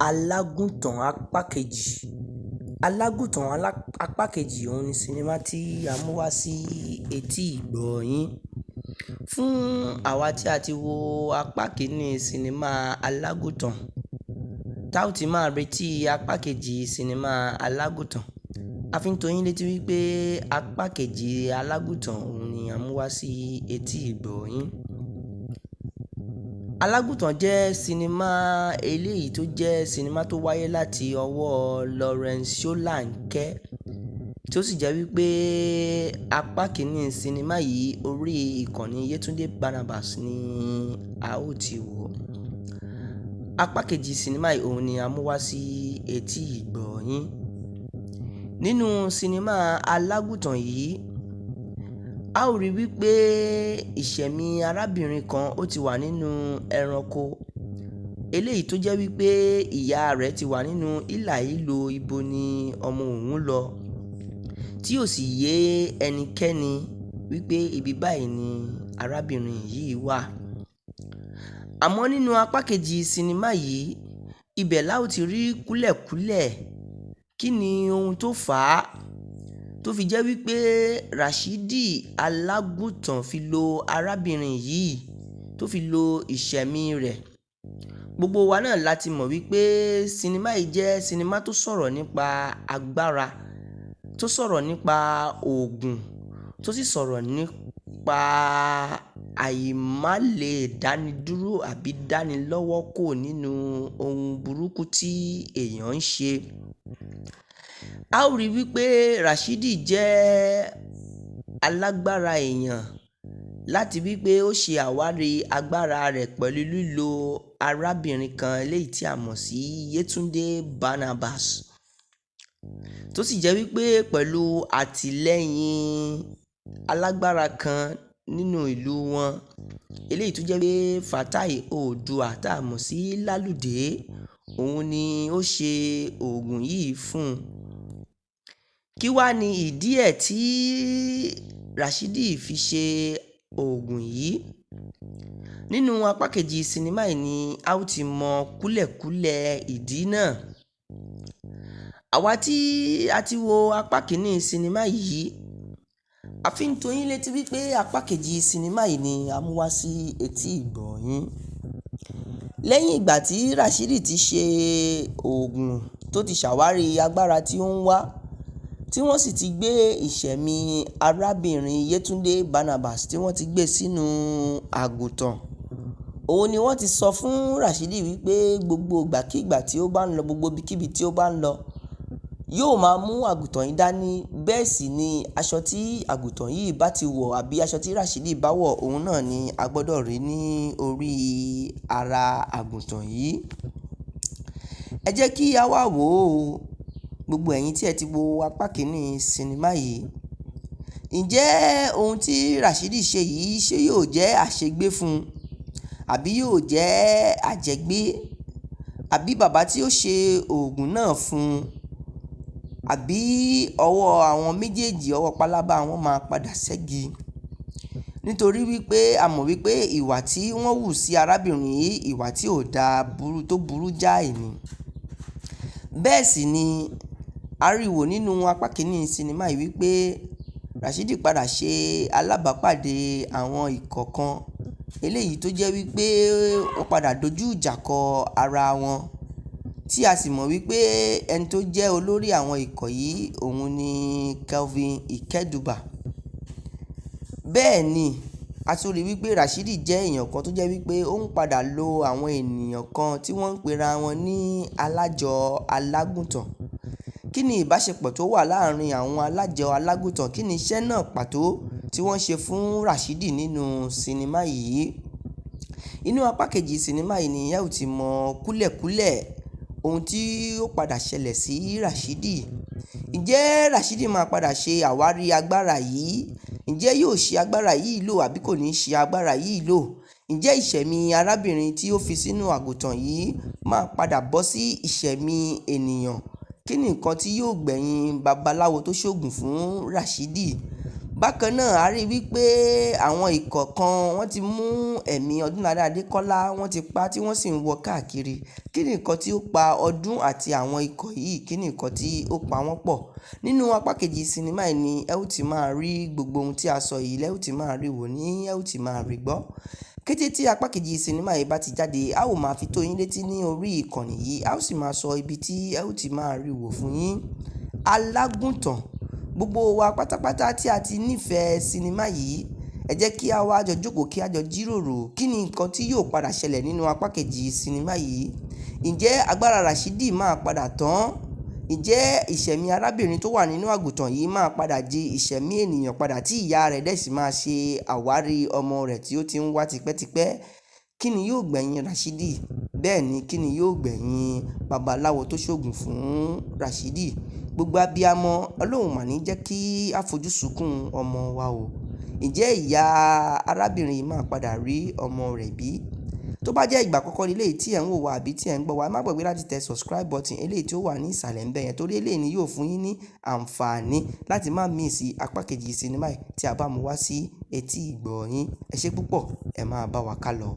Alágùntàn apá kejì. Alágùntàn apá kejì òun ni sinimá tí a mú wá sí etí ìgbọ́ yín. Fún àwa tí a ti wo apá kìíní sinimá Alágùntàn, tá ò ti máa retí apá kejì sinimá Alágùntàn. A fi ń tó yín létí wípé apá kejì Alágùntàn òun ni a mú wá sí etí ìgbọ́ yín. Alágùntàn jẹ́ sinimá eléyìí tó jẹ́ sinimá tó wáyé láti ọwọ́ Lawrence Solanke, tí ó sì jẹ́ wípé apá kìíní sinimá yìí orí ìkànnì Yetunde Barnabas ni a ó ti wò. Apá kejì sinimá yìí òun ni a mú wá sí etí ìgbọ́ yín. Nínú sinimá Alágùntàn yìí, a ó rí wípé ìṣẹ̀mí arábìnrin kan ó ti wà nínú ẹranko eléyìí tó jẹ́ wípé ìyá rẹ̀ ti wà nínú hílàhílo ibo ni ọmọ òun lọ, tí ò sì yé ẹnikẹ́ni wípé ibi báyìí ni arábìnrin yìí wà. Àmọ́ nínú apá kejì sinimá yìí, ibẹ̀ la ó ti rí kúlẹ̀kúlẹ̀ kí ni ohun tó fà á tó fi jẹ́ wípé Rashidi Alágùntàn fi lo arábìnrin yìí tó fi lo ìṣẹ̀mí rẹ̀. Gbogbo wa náà la ti mọ̀ wípé sinimá yìí jẹ́ sinimá tó sọ̀rọ̀ nípa agbára, tó sọ̀rọ̀ nípa òògùn, tó sì sọ̀rọ̀ nípa àìmálè dánidúró àbí dánilọ́wọ́ kò nínú ohun burúkú tí èèyàn ń ṣe. A ó rí wípé Rashidi jẹ́ alágbára èèyàn láti wípé ó ṣe àwárí agbára rẹ̀ pẹ̀lú lílo arábìnrin kan eléyìí tí a mọ̀ sí Yetunde Barnabas, tó sì jẹ́ wípé pẹ̀lú àtìlẹ́yìn alágbára kan nínú ìlú wọn eléyìí tó jẹ́ pé Fatai Oòduà tá a mọ̀ sí Lálùdé, òun ni ó ṣe oògùn yìí fún un. Kí wá ni ìdí ẹ̀ tí Rashidi fi ṣe oògùn yìí? Nínú apá kejì sinimá yìí ni a ó ti mọ kúlẹ̀kúlẹ̀ ìdí náà. Àwa tí a ti wo apá kìíní sinimá yìí, a fi ń tó yín létí wípé apá kejì sinimá yìí ni a mú wá sí etí ìgbọ́ yín. Lẹ́yìn ìgbà tí Rashidi ti ṣe oògùn tó ti ṣàwárí agbára tí ó ń wá, tí wọ́n sì ti gbé ìṣẹ̀mí arábìnrin Yetunde Barnabas tí wọ́n ti gbé sínú àgùntàn, òun ni wọ́n ti sọ fún Rashidi wípé gbogbo ìgbàkígbà tí ó bá ń lọ, gbogbo ibikíbi tí ó bá ń lọ, yóò máa mú àgùntàn yìí dání. Bẹ́ẹ̀ sì ni aṣọ tí àgùntàn yìí bá ti wọ̀ àbí aṣọ tí Rashidi bá wọ̀, òun náà ni a gbọ́dọ̀ rí ní orí ara àgùntàn yìí. Ẹ jẹ́ kí a wá wò ó, gbogbo ẹ̀yin tí ẹ ti wo apá kìíní sinimá yìí. Ǹjẹ́ ohun tí Rashidi ṣe yìí ṣé yóò jẹ́ àṣegbé fún un àbí yóò jẹ́ àjẹgbé? Àbí bàbá tí ó ṣe oògùn náà fún un? Àbí ọwọ́ àwọn méjèèjì ọwọ́ pálábá wọn máa padà ṣẹ́gi? Nítorí wípé a mọ̀ wípé ìwà tí wọ́n hù sí arábìnrin yìí, ìwà tí ò dáa burú tó burú jáì ni. Bẹ́ẹ̀ sì ni a rí wò nínú apá kìíní sinimá yìí wípé Rashidi padà ṣe alábàápàdé àwọn ikọ̀ kan eléyìí tó jẹ́ wípé wọ́n padà dojú ìjà kọ ara wọn, tí a sì mọ̀ wípé ẹni tó jẹ́ olórí àwọn ikọ̀ yìí òun ni Kelvin Ikeduba. Bẹ́ẹ̀ ni a tún rí wípé Rashidi jẹ́ èèyàn kan tó jẹ́ wípé ó ń padà lo àwọn ènìyàn kan tí wọ́n ń pera wọn ní alájọ alágùntàn. Kí ni ìbáṣepọ̀ tó wà láàárín àwọn alájọ alágùntàn? Kí ni iṣẹ́ náà pàtó tí wọ́n ṣe fún Rashidi nínú sinimá yìí? Inú apá kejì sinimá yìí ni ẹ ó ti mọ kúlẹ̀kúlẹ̀ ohun tí ó padà ṣẹlẹ̀ sí Rashidi. Ǹjẹ́ Rashidi máa padà ṣe àwárí agbára yìí? Ǹjẹ́ yóò ṣe agbára yìí lò àbí kò ní ṣe agbára yìí lò? Ǹjẹ́ ìṣẹ̀mí arábìnrin tí ó fi sínú àgùntàn yìí máa padà bọ́ sí ìṣẹ̀mí ènìyàn? Kí ni nǹkan tí yóò gbẹ̀yìn babaláwo tó ṣògùn fún Rashidi? Bákan náà, a rí wípé àwọn ikọ̀ kan wọ́n ti mú ẹ̀mí Ọdúnladé Adékọ́lá, wọ́n ti pa tí wọ́n sì ń wọ́ káàkiri. Kí ni nǹkan tí ó pa Ọdún àti àwọn ikọ̀ yìí? Kí ni nǹkan tí ó pa wọ́n pọ̀? Nínú apá kejì sinimá yìí ni ẹ ó ti máa rí gbogbo ohun tí a sọ yìí, lẹ ó ti máa rí wò ní ẹ ó ti máa rí gbọ́. Kété tí apá kejì sinimá yìí bá ti jáde, a ó máa fi tó yín létí ní orí ìkànnì yìí, a ó sì máa sọ ibi tí ẹ ó ti máa rí wò fún yín. Alágùntàn, gbogbo wa pátápátá tí a ti nífẹ̀ẹ́ sinimá yìí, ẹ jẹ́ kí a wá jọ jókòó kí a jọ jíròrò kí ni nǹkan tí yóò padà ṣẹlẹ̀ nínú apá kejì sinimá yìí. Ǹjẹ́ agbára Rashidi máa padà tán? Ǹjẹ́ ìṣẹ̀mí arábìnrin tó wà nínú àgùntàn yìí máa padà di ìṣẹ̀mí ènìyàn padà tí ìyá rẹ̀ dẹ̀ sì máa ṣe àwárí ọmọ rẹ̀ tí ó ti ń wá tipẹ́tipẹ́? Kí ni yóò gbẹ̀yìn Rashidi? Bẹ́ẹ̀ ni, kí ni yóò gbẹ̀yìn babaláwo tó ṣògùn fún Rashidi? Gbogbo abiyamọ, Ọlọ́run mà ní jẹ́ kí a fojú sunkún ọmọ wa o. Ǹjẹ́ ìyá arábìnrin yìí máa padà rí ọmọ rẹ̀ bí? Tó bá jẹ́ ìgbà àkọ́kọ́ ní eléyìí tí ẹ̀ ń wò wá àbí tí ẹ̀ ń gbọ́ wá, má gbàgbé láti tẹ subscribe button eléyìí tí ó wà ní ìsàlẹ̀ ńbẹ̀ yẹn, torí eléyìí ni yóò fún yín ní àǹfààní láti má miss apá kejì sinimá yìí tí a bá mú wá sí etí ìgbọ́ yín. Ẹ ṣé púpọ̀, ẹ máa bá wa ká lọ.